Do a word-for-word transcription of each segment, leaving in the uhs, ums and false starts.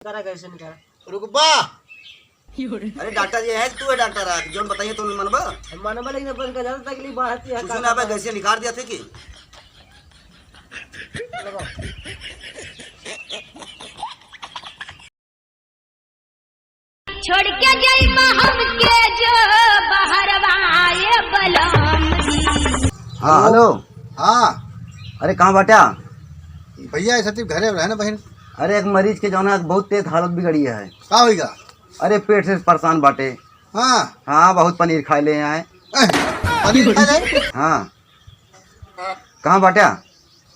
करा कैसे निकाल। रुकबा। अरे डॉक्टर ये है, तू है डॉक्टर है, जौन बताइए तो मनबा। मनबा लेकिन अपन का ज्यादा तकलीफ बढ़ती है। कुछ ना बे, गैसिया निकाल दिया थे कि। लगाओ। छोड़ के जइबा हमके जो बहरवा ए बलम जी। हाँ, हेलो। हाँ। अरे, कहाँ बाटा? भैया, ऐसा तू घरे रहे ना बहन। अरे, एक मरीज के जौन है, बहुत तेज हालत बिगड़ी है। का होइगा? अरे, पेट से परेशान बाटे। हाँ। हाँ, बहुत पनीर खाए ले आए। एह, पनीर खाए ले? हाँ। कहाँ बाटा?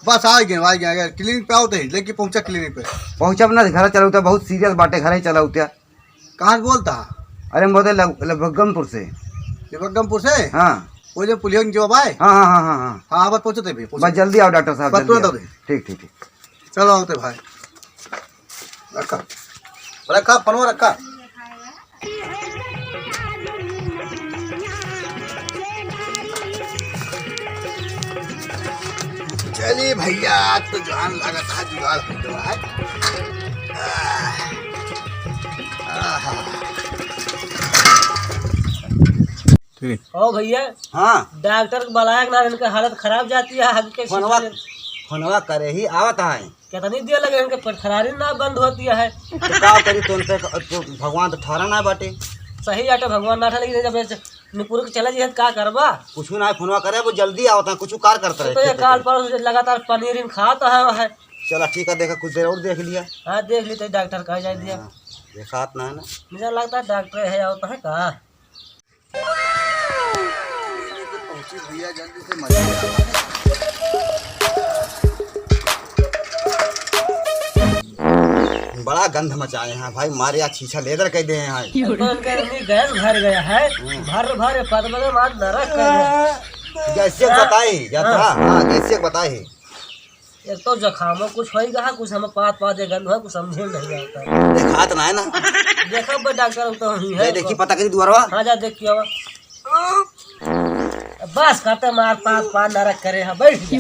बस आ गए, आ गए, आ गए। क्लिनिक पे आओ तो ही, लेके पहुँचा क्लिनिक पे। पहुँचब ना, घर चलौता, बहुत सीरियस बाटे, घर ही चलौता। कहाँ से बोलता? अरे, हम बोलते लग-, लगभगमपुर से। लगभगमपुर से? हाँ। वो जो पुलिया के जवाब आए? हाँ, हाँ, हाँ, हाँ, हाँ। हाँ, बस पहुँचते भी, पहुँचते। बस जल्दी आओ डॉक्टर साहब, बस जल्दी तुरंत आओ। अभी। ठीक, ठीक, ठीक। चलो, आओ तो भाई। रखा, रखा, फोनवा रखा। चलिए भैया, आज तो जान लागत है, जुगाड़ हो गया है। आह, आहा। ओ भैया। हाँ। डॉक्टर के बुलाया कि ना, इनका हालत खराब जाती है, हग के फोनवा, सीजन। फोनवा करे ही आवत है। कितनी देर लगे इनके पेट खरारी ना बंद होती है। तो का करी, तो उनसे क-, तो भगवान तो ठहरा ना बाटे। सही आटे भगवान ना ठहरा, लेकिन जब ऐसे निपुर के चला जी, का करबा? कुछ ना, फोनवा करे, वो जल्दी आवत है, कुछ कार करता रहे, तो ये खेत काल में। परसों से लगातार पनीर इन खात है, है। चला ठीक है, देखा कुछ देर और देख लिया। हाँ, देख ली तो डॉक्टर कहा जाए दिया। हाँ, देखात ना है ना। मुझे लगता है डॉक्टर है, आवत है का? पहुंची भैया, जल्दी से मजा आ। बड़ा गंध मचाए हैं भाई, मारे या छीछा लेदर कह दे हैं। तो इनका इतनी गैस भर गया है, हम्म। भर भर पद में मार नरक कर गया। जैसे हाँ। बताई, या हाँ। था, हाँ, जैसे बताई। एक तो जखामो कुछ होई गया, कुछ हम पात पात एक गंध हुआ, कुछ समझे में नहीं आता है। देखात ना है ना। देखा बे डॉक्टर, उ तो ही है। जा देखी, पता करी दुआरवा। हाँ, जा देख के आवा। बस, कहते मार पात पात नरक करे है, बैठ जा।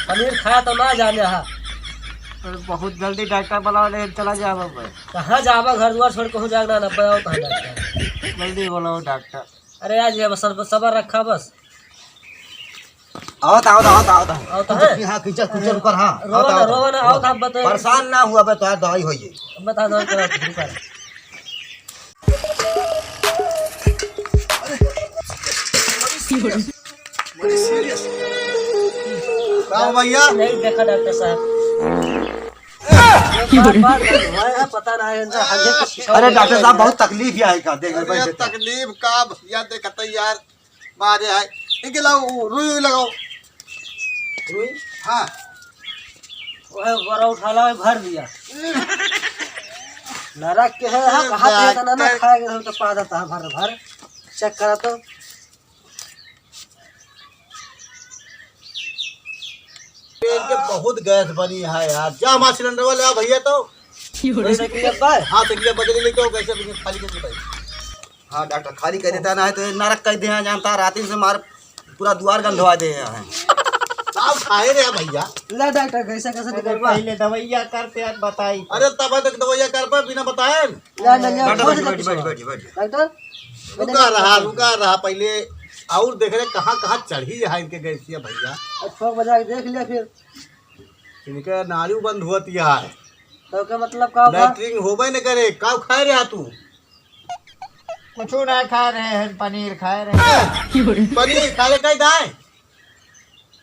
पनीर खाया तो ना जाने है। अरे, बहुत जल्दी डॉक्टर बुलावा ले चला जावा बे। कहाँ जावा, घर दुआर छोड़ के हो जाएगा ना, ना बुलाओ तो डॉक्टर। जल्दी बुलाओ डॉक्टर। अरे, आज ये बस, सबर रखा बस। आवत, आवत, आवत, आवत, आवत। आवत है? हाँ, कीचड़, कीचड़ ऊपर, हाँ। रोवा आवत, ना, आवत, रोवा ना, आवत। आवत, आप बताइए। परेशान ना हुआ बे, तो यार दवाई होइए। बता दो, करा, शुरू कर। बड़ी सीरियस। का हो भैया? नहीं देखा डॉक्टर साहब। ये बार, बार हुआ है, पता ना है, इनका हंड्रेड का शीशा अरे हो गया डॉक्टर साहब, है। बहुत तकलीफ ही आएगा, देख, अरे बैठ जाते हैं। तकलीफ का भैया, देखते यार। बाजे है। इनके लाओ, रुई, रुई लगाओ। रुई? हाँ। ओहे, गोरा उठा ला, भर दिया। नरक के है, हाँ, ए, कहाँ पे इतना ना डॉक्टर। खाए के, हम तो पा देता है भर, भर। चेक करा तो। इनके बहुत गैस बनी है यार। जा हमारा सिलेंडर वाले आ भैया तो। क्यों रे? साइकिल बा? हाँ, साइकिल बा, जल्दी लेके आओ, कैसे खाली करके बताइए। हाँ, डॉक्टर, खाली कर देता ना है तो ये नरक कर दे हैं, जानता है, राती से मार पूरा दुआर गंधवा दे हैं। साहब खाए रे भैया। ला डॉक्टर, कैसे, कैसे अरे निकलबा? पहले दवाइया करते हैं, बताई। अरे तब तक दवाइया कर पाए बिना बताए? ला, ला, ला, डॉक्टर, छोड़ बैठ, दे बैठ, पीछे। बैठ, बैठ, बैठ। डॉक्टर, रुका रहा, रुका रहा, पहले और देख रहे कहाँ, कहाँ चढ़ी है इनके गैसिया भैया। अब ठोक बजा के देख लिया फिर। इनके नाड़ी बंद हुआ है। तो का मतलब का बा? लैट्रिन होबे न करे, का खाए रहा तू? कुछ ना खा रहे हैं, पनीर खा रहे हैं। पनीर खा ले कई दाए?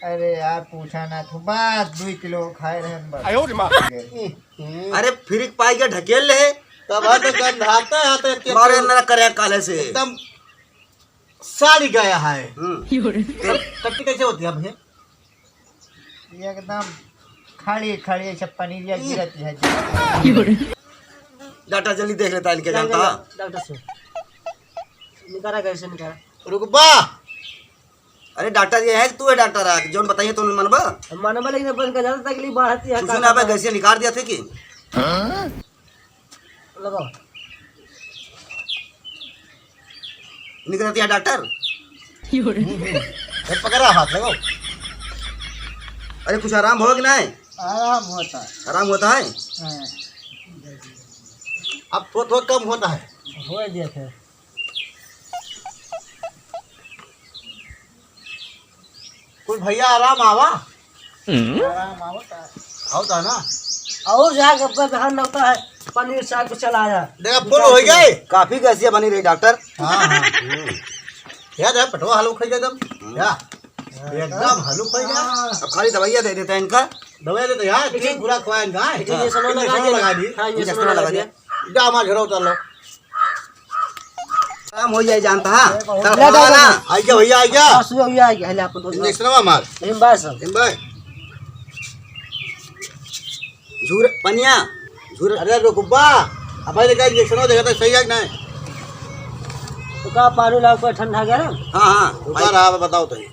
अरे यार, पूछा ना तू, बात दुई किलो खाए रहे हैं बस। आयो रे माँ। अरे, फ्रिज पाई के ढकेल ले। तब हर तो गंधाता है, तो मारे ना करे काले से। एकदम साड़ी गया है। हम्म। टट्टी कैसे होती है भैया? एकदम खड़ी खड़ी ऐसे पनीरिया गिरती है। डॉक्टर जल्दी देख लेता है इनके, जानता। डॉक्टर से निकाला, कैसे निकाला? रुकबा। अरे डॉक्टर ये है कि तू है डॉक्टर है, जौन बताइए तो मनबा। मनबा, लेकिन अपन का ज्यादा तकलीफ बढ़ती है। कुछ ना बे, गैसिया निकाल दिया थे कि? लगाओ। निकल दिया डॉक्टर। क्यों रे? हम्म, हम्म। ए, पकड़ा हाथ, लगाओ। अरे, कुछ आराम हो कि नहीं? आराम होता है। आराम होता है? हाँ। अब थोड़ा, थोड़ा कम होता है। हो गया फिर। कुल भैया आराम आवा। आराम आवता। आवता ना। और जाके अपना जहाँ नौता है, पनीर साग को चला जा। देखा, फुल हो गए। काफी गैसिया बनी रही डॉक्टर। हाँ, हाँ। हम्म। यार, यार, पटवा हलवा खाई एकदम। हम्म। क्या? एकदम हलवा खाई गया। अब खाली दवाइयाँ दे देते हैं इनका। दवाइयाँ दे दे यार, लेकिन ठीक पूरा खुआ इनका। लेकिन हाँ। इंजेक्शन लगा इंजेक्शन दिया। लगा दी। हाँ, इंजेक्शन इंजेक्शन लगा लगा दिया। दिया। जा, हमारे घर उतार लो। काम हो जाए जानता है। बहुत तड़पावा ना। आ गया भैया, आ गया। बस भैया, आ गया, ले आपको दो। इंजेक्शन हमार। इन बार सब। इन बार। झूर, पनिया, झूर। अरे रुकबा, अब भाई देखा इंजेक्शन देखा तो सही है कि नहीं? तो का पानी लाओ, कोई ठंडा गया ना? हाँ, हाँ। रुका रहा, बताओ तो ये।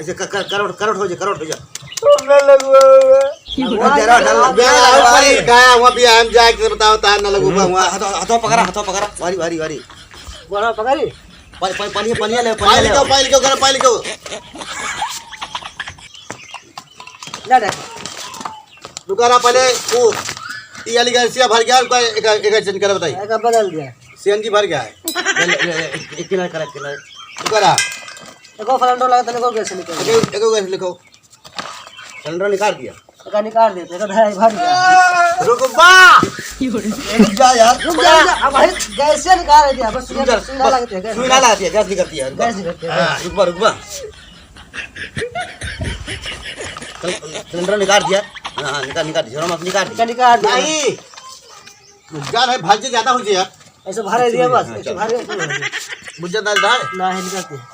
ऐसे कर, कर, करवट, करवट हो जा, करवट हो जा। तुमने लगवा हुआ। वो जरा डर लग गया, अरे भाई। भाई, गया हुआ भी हम जाके बताओ, तार ना लगू हुआ। हथो, हथो पकड़ा, हथो पकड़ा, भारी, भारी, भारी। बोला पकड़ी। पानी, पानी, पानी, पानी ले, पानी पानी ले। लेके आओ, पानी लेके आओ, गरम पानी लेके आओ। ले दे। रुका रहा पहले, वो, ये वाली गैसिया भर गया, रुका, एक, एक, एक जन कर बताइए। एक बदल दिया। सीएनजी भर गया है। ले, ले, ले, ले, एक किनारे कर, एक किनारे। रुका रहा। एको सिलेंडर लगा, तने को गैस निकल गया। एको, एको गैस लिखो। सिलेंडर निकाल दिया। एको निकाल दिया, एको ढाई भर गया। रुक बा। रुक जा यार। रुक जा, रुक जा। अब भाई गैस से निकाल दिया, बस सुई ना, बस, सुई ना बस, लगती है, गैस। सुई ना लगती है, गैस निकलती है, रुक बा। गैस निकलती है। हाँ, रुक बा, रुक बा। सिलेंडर निकाल दिया। हाँ, हाँ, निकाल, निकाल दिया, निकाल दिया। निकाल दिया। नहीं। जान है, भाजी ज्यादा हो जाए यार। ऐसे भरे दिया बस, हाँ, ऐसे चल। भरे, ऐसे भरे। बुझे दाल दाल? ना है, निकालते हैं।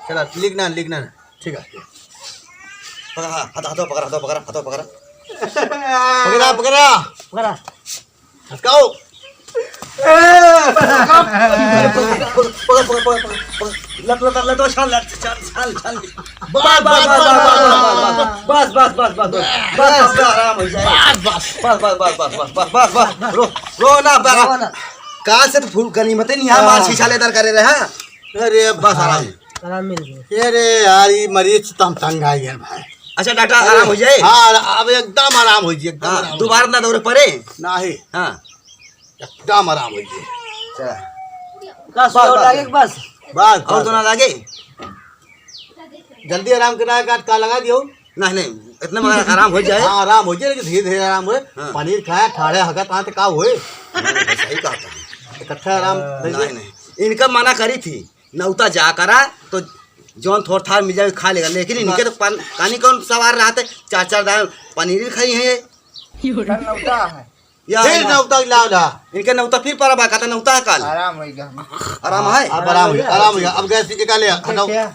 चला, लिखना, लिखना। ठीक है। पकड़, हाँ, हाथ, हाथों पकड़, हाथों पकड़, हाथों पकड़। पकड़ा, पकड़ा। पकड़ा। हटकाओ। पकड़, पकड़, पकड़, पकड़, पकड़। लट, लट, लट, छाल, लट, छाल, छाल, छाल। बस, बस, बस, बस, बस, बस, बस, बस, बस, बस, बस, बस, बस, आराम हो जाए। बस, बस। बस, बस, बस। रो, रो ना, बस। रो ना। काल से तो फुल गनीमत है, नहीं, हाँ, हाँ। मार छीछा लेदर करे रहे, हाँ। अरे, बस, आराम। आराम मिल गया। अरे यार, ये मरीज तो हम तंग आ गए भाई। अच्छा, डॉक्टर, अरे, आराम हो जाए? हाँ, अब एकदम आराम हो जाए, एकदम हाँ, आराम हो जाए। दोबारा ना दौरे पड़े? नहीं। हाँ। एकदम आराम हो गया। अच्छा। बस, बस, और बस। लागे कि बस? बस, और बस, तो ना बस। लागे? जल्दी आराम कराए का, का लगा दियो? नहीं, नहीं, इतने में आराम हो जाए। हाँ, आराम हो जाए, लेकिन धीरे-धीरे आराम होए। हाँ। पनीर खाए, ठाढ़े हगत आए तो का होए? नहीं, नहीं, सही कहा था। इकट्ठा आराम हाँ। दे दे। नहीं, नहीं, इनका मना करी थी, नौता जा करा, तो जौन थोड़ थार मिल जाए, खा लेगा, लेकिन इनके तो पान-, पानी कौन सवार रहते, चार चार दाल पनीर खाई है। कल नौता है। या फिर आराम। नौता लाओ ला। इनके नौता फिर पड़ा बा, कहता नौता है काल। आराम होइगा। आराम है? अब आराम होइगा, आराम होइगा। अब गैस निकाले, हटाओ। क्या?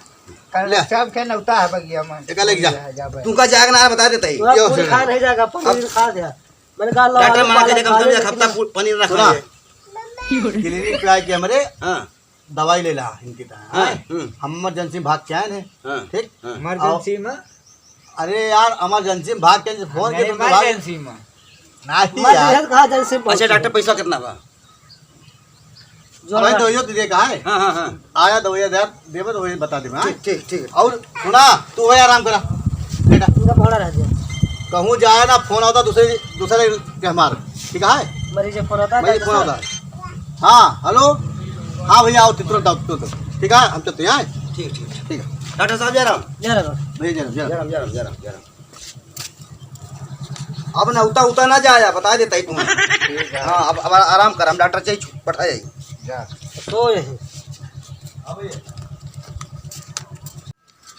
कल ले। शाम के नौता है बगिया में। एक अलग जा। जा बे। तू का जाएगा ना, बता देता ही। पूरा क्यों पूरी से? खा नहीं जाएगा, पनीर अब खा दिया। मैंने कहा, ला, डॉक्टर मना कर दे, कम से कम एक हफ्ता पू-, पनीर ना सुना। खाइए। क्लिनिक पे आके हमरे हाँ। दवाई ले ला इनकी तरह, हाँ, हैं? हम्म। हम इमरजेंसी में भाग के आए हैं, हाँ, ठीक? हाँ। इमरजेंसी में? अरे यार, इमरजेंसी में भाग के फोन नहीं, के तुमने भाग इमरजेंसी में। नहीं मैं यार। तो कहा इमरजेंसी में अच्छा, पहुंचे। डॉक्टर, पैसा कितना बा? जो अबे है। दवाइयाँ तो दे कहा है? हाँ, हाँ, हाँ। आया दवाइयाँ दे, देवे तो वही बता दे, हाँ? ठीक, ठीक, ठीक। और सुना, तू वही आराम करा, बेटा। पूरा पकड़ा रह गया। कहूँ जाए ना, फोन आता दूसरे, दूसरे के हमार, ठीक है? मरीज फोन आता है, मरीज फोन आता है। हाँ, हेलो। हाँ भैया, आओ, तुरंत आओ, तुरंत आओ। ठीक है, हम चलते हैं। ठीक, ठीक, ठीक। ठीक है। डॉक्टर साहब, जय राम। जय राम। भैया, जय राम, जय राम। जय राम, जय राम, जय राम, जय राम। अब ना उता, उता ना जाया, बता देता ही तुम्हें। ठीक है। हाँ, अब, अब आराम कर, हम डॉक्टर चाहिए, बैठा जाइए। जा। तो यही।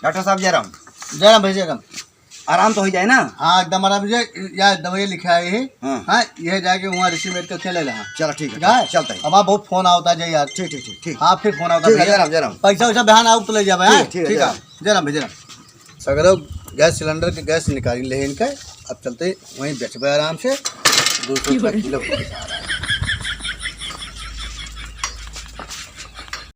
डॉक्टर साहब, जय राम। जय राम भाई, जय राम। आराम तो हो जाए ना? हाँ, एकदम आराम हो जाए। या दवाई लिखा है ये। हाँ। हाँ, ये जाके वहाँ रिसीव करके ले लेना। चलो, ठीक है, ठीक है? चलते हैं। अब आप बहुत फोन आवता जाए यार। ठीक, ठीक, ठीक, ठीक। आप फिर फोन आवता ठीक है, भैया। जय राम, जय राम। पैसा वैसा बिहान आओ तो ले जावे, ठीक, हाँ? ठीक है, ठीक है। जय राम। जय राम भाई, जय राम। सगरो गैस सिलेंडर के गैस निकाल ले इनके। अब चलते वहीं बेचबे आराम से। दो सौ रुपया किलो।